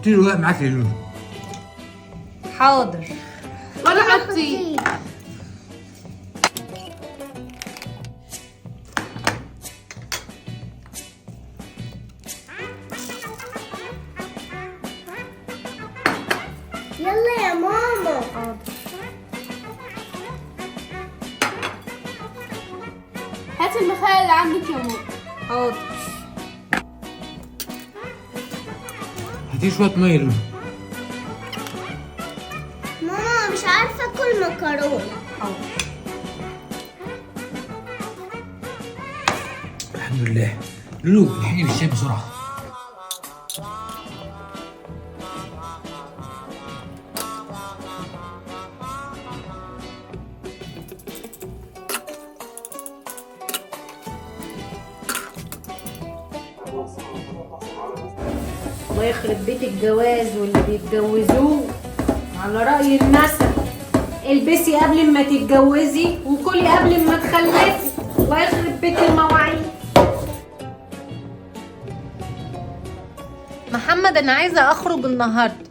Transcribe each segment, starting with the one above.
حطي لي الورق معاك يا لولو. حاضر. ولا حطي. يلا يا ماما. حاضر. هاتي المخلل اللي عندك يا ماما. حاضر. هاتي شوية مية يا لولو. ماما مش عارفة اكل مكرونة. حاضر. الحمد لله. لولو الحقني بالشاي بسرعة. الله يخرب بيت الجواز واللي بيتجوزوه. على رأي المثل، البسي قبل ما تتجوزي وكلي قبل ما تخلفي. الله يخرب بيت المواعيد. محمد انا عايزه اخرج النهارده.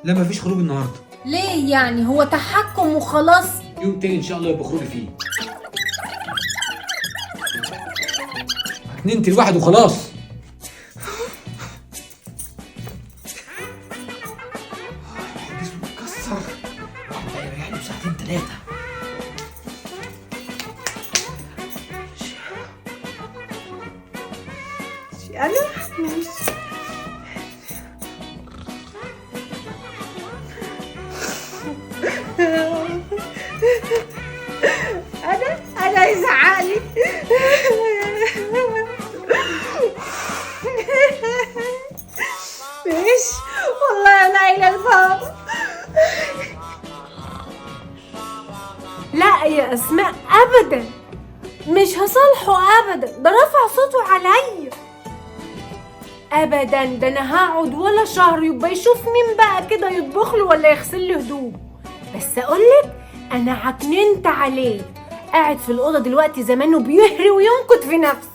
لا مفيش خروج النهارده. ليه يعني؟ هو تحكم وخلاص. يوم تاني ان شاء الله يبقى خروجي فيه. اتنين الواحد وخلاص. جسمي متكسر. الواحد بقى يريح له ساعتين تلاتة. انا ماشي. انا يزعقلي. ماشي والله انا قايله لبابا. لا يا اسماء ابدا مش هصالحه ابدا، ده رفع صوته عليا. ابدا ده انا هقعد ولا شهر يبقى يشوف مين بقى كده يطبخ له ولا يغسل له هدومه. بس اقولك انا عكننت عليه، قاعد في الاوضة دلوقتي زمانه بيهري وينكت في نفسه.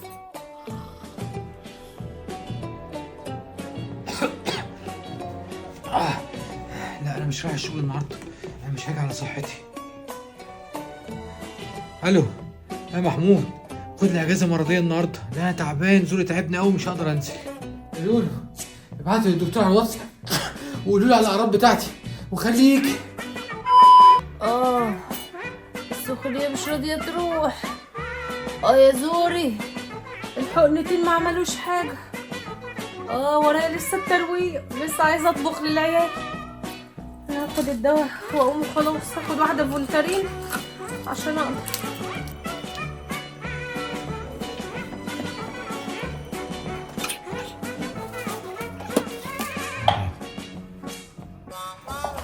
لا انا مش رايح الشغل النهارده، انا مش هاجي على صحتي. الو يا محمود، خد لي اجازه مرضية النهارده، ده انا تعبان، زوري تعبني قوي مش هقدر انزل. لولو ابعتي للدكتور على الواتس وقولوا له على الاعراض بتاعتي وخليك. السخونية مش راضية تروح. يا زوري الحقنتين ما عملوش حاجة. ورايا لسه الترويق، لسه عايزة اطبخ للعيال. انا هاخد الدواء واقوم وخلاص، هاخد واحدة فولتارين عشان اقدر.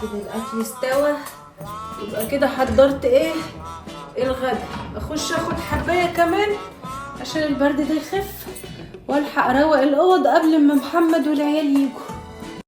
كده الاكل استوى، يبقى كده حضرت ايه الغدا. اخش اخد حبايه كمان عشان البرد ده يخف، والحق اروق الاوض قبل ما محمد والعيال يجوا.